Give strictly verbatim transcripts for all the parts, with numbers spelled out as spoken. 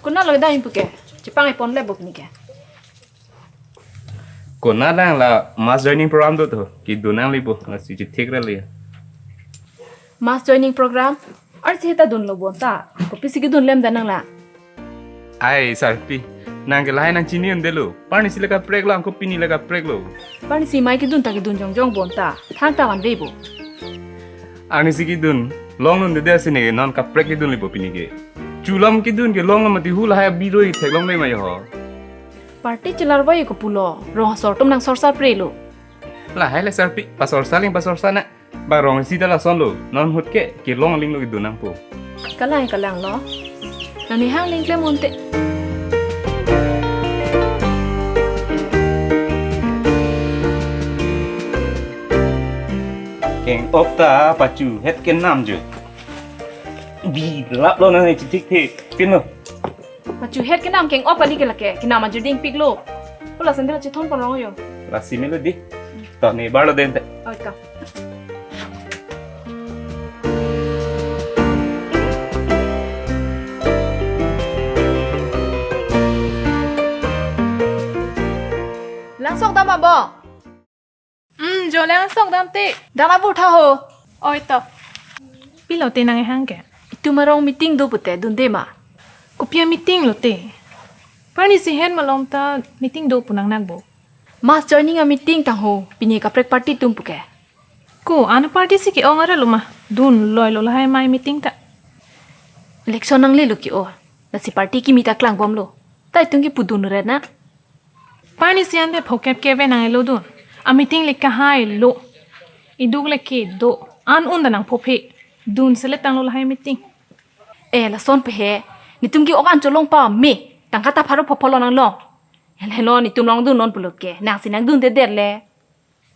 Konat lo kedam pu ke? Chepang epon le bo pini ke. Konat lang la mass joining program do to. Kedun nangle bo, lasi chethek ra le. Mass joining program? Arsi heta dunlo bonta. Kopisi kedun lem dan nang la. Ai, Sarpi. Nang ke lahai nangchini un-edetlo. Parnisi le kaprek lo, angko pini le kaprek lo. Parnisi mai kedun ta kedun jongjong bonta. Thangta vanve bo. Arnisi kedun longlun-edet si ne non kaprek kedun le bo pini ke. Chulam kedun ke longlun mati hu lahai abiroi theklongle ma yo ho. Party chelarvoi ko pulo, rong asor atum nangsorsar pre lo. Lahai le Sarpi, pasorsar ling pasorsar na. Ba rong isi ta lasonlo, non ahut ke kelong aling lo kedun nangpo. Kalang kalang lo. Nangni hang ling klem unte. Keng-op ta pachuhet kenam jo. Bi lap lo nang chethek thek pin lo. Pachuhet kenam keng-op kali ke lake, kenam ajuding pik lo. Pula sandal chethon pon rong yo. Lasi melo di. To ne bar lo den te. Oi ka. Langsok dam abo. Hmm, jo langsok dam te. Dam abu tha ho. Oi to. Pilo te nang ehang ke? Itum arong meeting do pute dunde ma? Kopi a-meeting lo te? Parnisi hen malom ta meeting do pu nang nang bo. Mass joining a-meeting tang ho, pini kaprek party atum pu ke. Ko, an party si ke-ong ara lo ma? Dunloi lo lahai mai meeting ta. Election nangle lo ke-o. Lasi party kimi ta klangbomlo. Ta itum ke pudun re na. Parnisi ante phokep keve nang elo dun. A-meeting le kahai lo. Iduk le kedo. An un ta nangphophe. Dun selet tanglo lahai meeting. Eh, lason pe he. Netum ke ok an cholong pame. Tangka ta pharo phopho lo nanglong. Hel helo netum longdun non pulo ke. Nangsi nangdundedet le.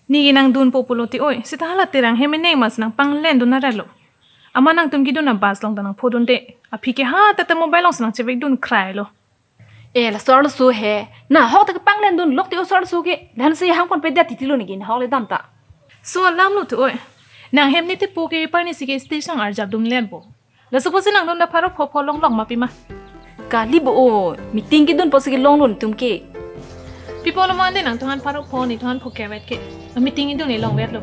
Ne ke nangdunpo pulo te oi. Seta hala Terang hem eneng mas nangpanglendun arlo. Amat nangtum kedun a-bus along ta nangphodunde. Aphi ke ha tata mobile alongsi nangchevekdun krai lo. Eh, laso arloso he. Nahok ta kepanglendun lok te oso arloso ke. Dhansi hangponpedet titi lo ne ke nahok le dam ta. So alam lo te oi. Nang hem ne tepo ke parnisi ke station arjapdun lempo. Laso pusi nangdun ta pharo phopho longlong ma pima. Kali bo o, meeting kedun pusi kelong lo netum ke. Pi apotlo mane nangtumphan pharo pho, netumphan phokep vet ke. Meeting kedun ne longvet lo.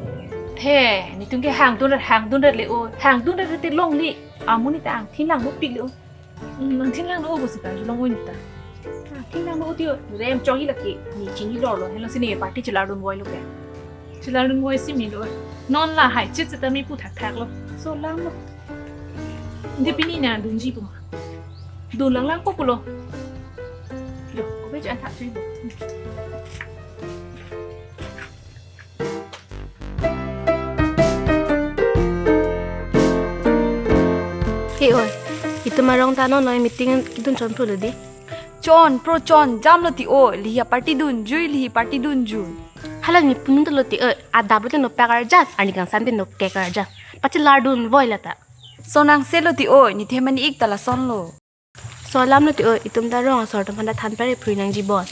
The, netum ke hangdun, hangdundet le o. Hangdundet te longle. Amonit ta angthin lang dopik le o. Hmm, angthin lang do pusi ta, cholong oi ne ta. Angthin lang do ti o, rem chong-i lake, ne chinilo lo, helo si ne party chelardunvoi lo ke. Chelardunvoi si melo. Non lahai chit seta me pu thakthak lo. So lang lo. Ante pini nangdunji pu ma? Dun langlang ko pulo. Yo, kopi cho an thak cho-i bo. He oi, itum arong ta non noi meeting kedun chonphro lo di. Chonphro chonjam lo ti oi, lihi a-party dunjui, lihi party dunjui. Hala ne punun ta lo ti oi, adap lo te nopek arjan, arni kangsam te nokek arjan. Pachelardunvoi la ta. So nangse lo ti oi, ne the mani ik ta lason lo. So alam lo ti oi, itum ta rong asor atum aphan ta than pare phrui nangji bon.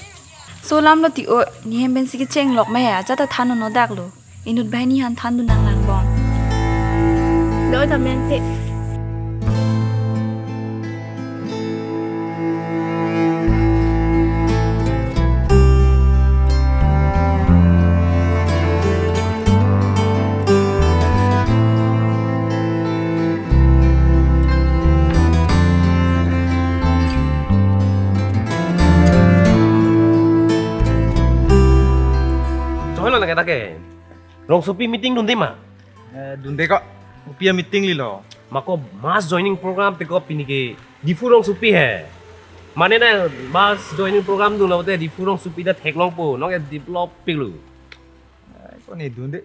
So alam lo ti oi, ne hem pensi kecheng lok ma he, ajat ta than nodak lo. Inut banghini aphan thandun nanglang bon. Doi ta men te. Choi lo na ke ta ke. Rongsopi meeting dunde ma? Eh, dunde ko. Kopi a-meeting lilo? Mako mass joining program te ko pini ke Diphu rongsopi he. Mane na mass joining program dunlo te Diphu rongsopi ta theklongpo. Non ke develop piklo. Eh, ko ne dunde.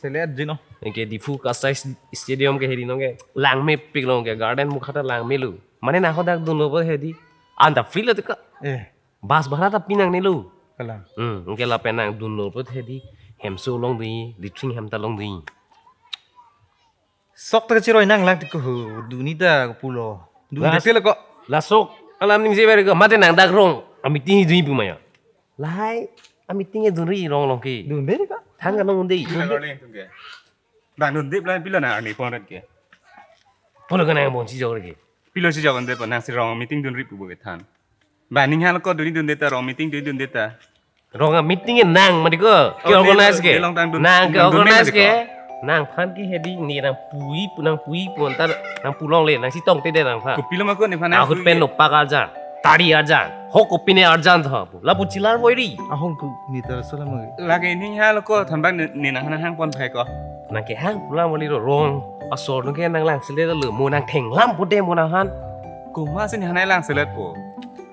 Selet jino. Anke Diphu Kasai Stadium ke hedi non ke langmepiklo, anke garden mukha ta langmelo. Mane na hadak dunlo po hedi. Anta free lo te ko. Eh. Bus bhara ta pi nangnelo. Kalang. Hmm, anke lapen nangdunlo po hedi. Hemso longdun, latrine hem ta longdun. Sok ta kachiroi nanglang ti ko ho, dun-i ta ko pulo. Dun Las- depelo ko. Lasok alam ning se ber ko, mate nang dak rong a-meeting dunji pu ma ya. Lahai a-meeting e dunri rong along ke. Dunde ko. Than kanong dunde. Pila arni tum ke? Bang dundep lang pila na arni pon ret ke? Pulo kanang bon si jor ke. Pilo si jawan de pa nangsi rong meeting dunri pu bo kethan. Ba ning hal ko duni dunde ta, rong meeting duni dunde ta. Rong a meeting e nang mati ko. Ke Oh, organize nelo, ke. Nelong tang dun, Nang ke nang dun organize mati ke. Ko. Nangphan ke hedi ne nangpui pu nangpui pu antar nangpulongle nangsi tongte de nangphan. Kopilo ma ko nephan Ahut nangpui pen ke. Nopak arjan. Tari arjan. Ho kopine arjan tho. Lapu chilar voiri. Ahol ku ni tar salam agi. Lake ning hal ko thanbak ne, ne nang hang pon phai ko. Nang kehang pulang mali ro rong asor nung ke nang lang sele lo mo nang thenglam pu de mo nangphan. Komat si ne hanai lang selet po.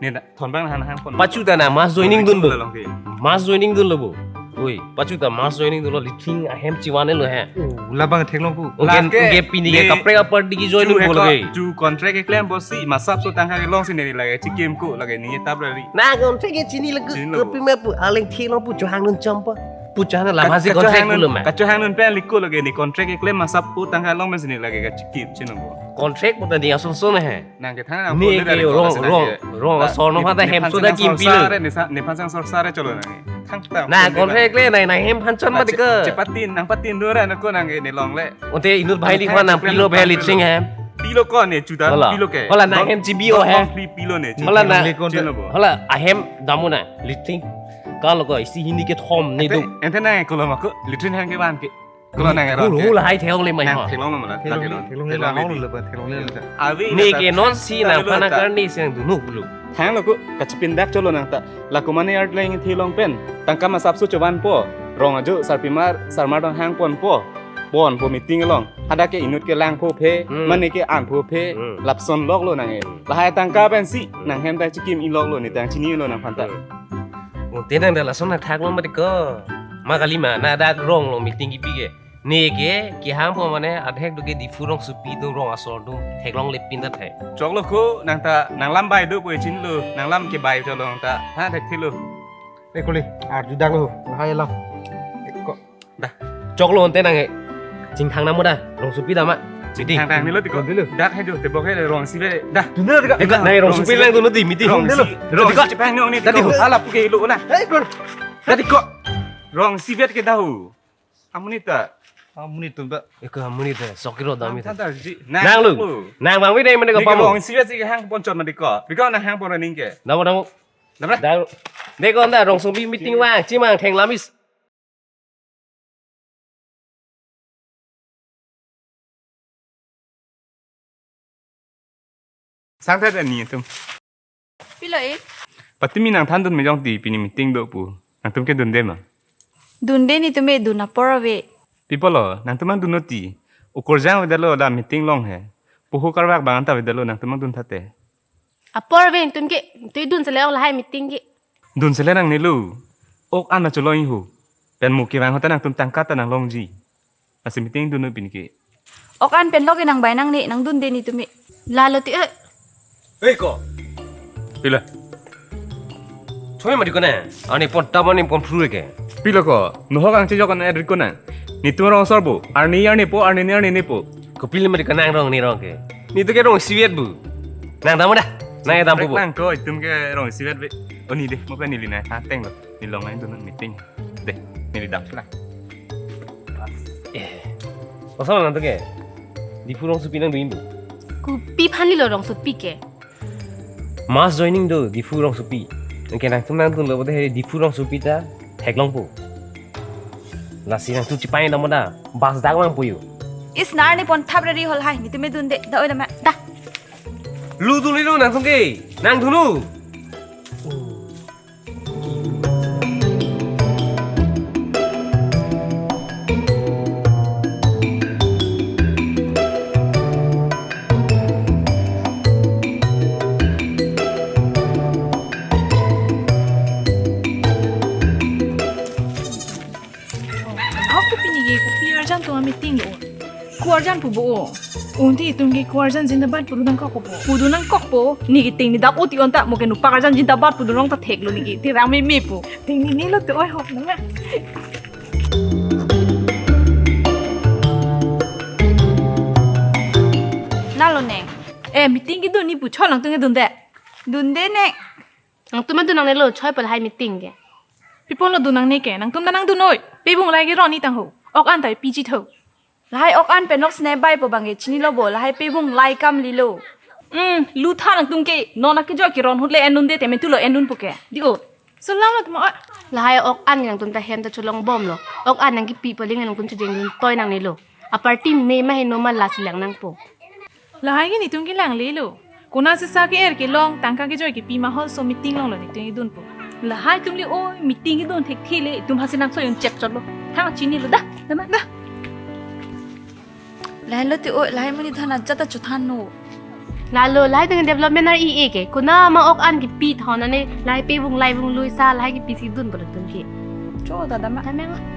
Ne na, thon bang han hang pon. Pachu ta na mass joining dun lo. Long ke. Mass joining dun lo bo. Oi, pachu ta mass joining dun lo, lithing ahem chivan lo he. Oh, labang theklong ku. Oke, Lake oke, pini ke ne kaprek apar digi join chu dun he bo ko, lage. Chu contract keklem bo si masap so tangka kelong si ne lage chikim ko lage ne tap ri. Na contract ke chini lage. Chini lo. Kopi ma pu aling theklong pu chohang nun champa. Pu chohang na labang si Kacho contract hang nun, pulo ma. Kacho hang nun pen liko lage ne contract keklem masap po tangka long si ne lage kachikim chini lo. Contract pu ta dia son son he. Nang kethang nang Ne pon ke le rong, rong, rong, asor no phan ta hem so da kim pilo. Nephan sang sor sare cholo nang. Thang ta. Na pon le contract le nai nai hem phan chon ma de ke. Chepatin nang patin do ra na ko nang ne long le. Unte inut bhai di khwan nang pilo bhai lithing hem. Pilo ko ne chuda Hola. Pilo ke. Hola nang hem chibi o he. Pilo ne. Hola na. Chelo bo. Hola ahem damu na lithing. Kalo ko isi hini ke thom ne do. Ente nang ko lo ma ko lithing hang ke ban ke. Kulo nang ero. Hulu hulu hai theklong le mai Nang ho. Theklong le mala. Theklong le, theklong le, theklong le, theklong le. Avi Ne na ke ta. Non si Tabi nang lo pana ta. Karni si nang dunu pulo. Thang lo ko kachipin dak cholo nang ta. Lako mane art leng theklong pen. Tangka masap so chovan po. Rong ajo sarpimar sarmar dong hang pon po. Pon po meeting along. Hadak ke inut ke lang pho phe, Hmm. Mane ke an pho phe, Hmm. Lapson lok lo nang e. Hmm. Lahai tangka pen si Hmm. Nang hem ta chikim i lok lo ne tang chini lo nangphan ta. Hmm. Unte nang da lason na thak lo ma de ko. Ma kali ma na dak rong lo meeting kipi ke. Ne ke, kehang po mane, adhek do ke Diphu rongsopi do rong asor do, theklong le pin ta thai. Choklo ko, nang ta, nang lam bai do po chin lo, nang lam ke bai cholo nang ta, ha thek thilo. Eh, kuli, arju dak lo, lahai lo. Ko. Dah. Choklo ante nang he. Chingthang namo da, rongsopi dama. Chingthang tang ni lo tiko. Dilo. Dak hai do, tebok hai rongsi be. Dah. Dilo tiko. Tiko, nang rongsopi lang dulu di meeting. Rongsi. Dilo. Rongsi chepang ni ong ni Tadi tiko. Ho. Alap ke lo na. Eh, kul. Tadi ko. Rongsi bet ke dahu. Amonit ta. Amonit tum ta. Eko amonit ta. Sokiro dami ta. Tanta ji. Nang lu. Nang bang wide mene ko Ni pamu. Rongsi bet si hang pon chot mati ko. Biko nang hang pon ning ke. Damo damo. Damo. Damo. Deko anda rongsopi meeting wang chimang theng lamis. Sangthat ani atum. Pilo e? Patimi nangthan dun mejong ti pini meeting do pu. Nangtum ke dunde ma? Dunde netum e dun apor ave. Pi apotlo, nangtum an dun non ti. Ukorjang avedetlo la meeting long he. Puhu karvak bang anta avedetlo nangtum an dunthat te. Apor ave netum ke, tu dun sele ok lahai meeting ke. Dun sele nangne lo. Ok an na cholong ihu. Pen mo kevang ahut ta nangtum tangka ta nanglongji. Lasi meeting dun non pini ke. Ok an pen lo ke nang bai nangne, nang dunde netum e. Lalo ti e. Hei ko. Pilo. Choi mati ko na. Ani pon tam ani pon phru ke. Pilo ko. Nohok angchejok an edri ko na. Netum rong asor bo. Arni arni po, arni ni arni ni po. Kopilo mati ko nang rong ni rong ke. Netum ke rongsi bet bu. Nang damo da. Nang ya dam bu. Nang ko netum ke rongsi bet be. Oh ni de, mo ka neli na. Ha teng lo. Neli long nang dun non meeting. De, neli dam sila. Eh. Koson nangtum ke. Diphu rongsopi nang dun bu. Kopi aphan lilo rongsopi ke. Mass joining do Diphu rongsopi. Anke nangtum nang dun lo bote he Diphu rongsopi ta theklong po. Lasi nangtum chipang damo da. Bas dak mang puyo. Is nar ni pon thap rari hol hai netum e dunde. Da oi da ma. Da. Lu dun lo nangtum ke. Nang dun lo. Ako pini ke kopi arjan atum meeting lo. Ko arjan pu bo o. Unti itum ke ko arjan zindabad pu nangkok po. Pu nangkok po. Ne ke ting ne dap oti onta mo ke nopak arjan zindabad pu nang ta theklo ne ke. Ti rang meme po. Ting ne ne lo to oi hok na. Nalo ne. Eh, meeting kedun ne pu chol nangtum kedunde. Dunde ne. Nangtum an dun nangne lo choi pal hai meeting ke. Pi apotlo dun nangne ke, nangtum ta nang dun noi. Pebung lai ke ron ni tang ho. Ok an ta piji tho. Lahai ok an pen ok sne bai po bang ke chinilo bo, lahai pebung lai kam lilo. Hmm, lu tha nangtum ke, non akejoi ke ron hut le en dunde tame tu lo en dunpo ke. Di o. Sulam lo tuma oi. Lahai ok an nangtum ta hem ta cholong bomlo. Ok an nangkipi paling nangtum chejeng dun toi nangnelo. Aparty me ma heno ma lasi lang nangpo. Lahai ke netum kelanglelo. Konat sesa ke-er kelong tangka kejoi kepi ma hall so meeting longlo netum idunpo. Lahai atum le oi meeting idun thekthe le itum hasi nangso yun chek chotlo. Thang chinilo da. Da ma da. Lahai lo ti oi, lahai monit than ajat ta chothanno. Lalo, lahai tang development ar-i-e ke. Konat ma ok an kipi thon ane, lahai pe vung lai vung lui sa, lahai kipi si dunpo latum ke. Cho da da ma. Tame nga.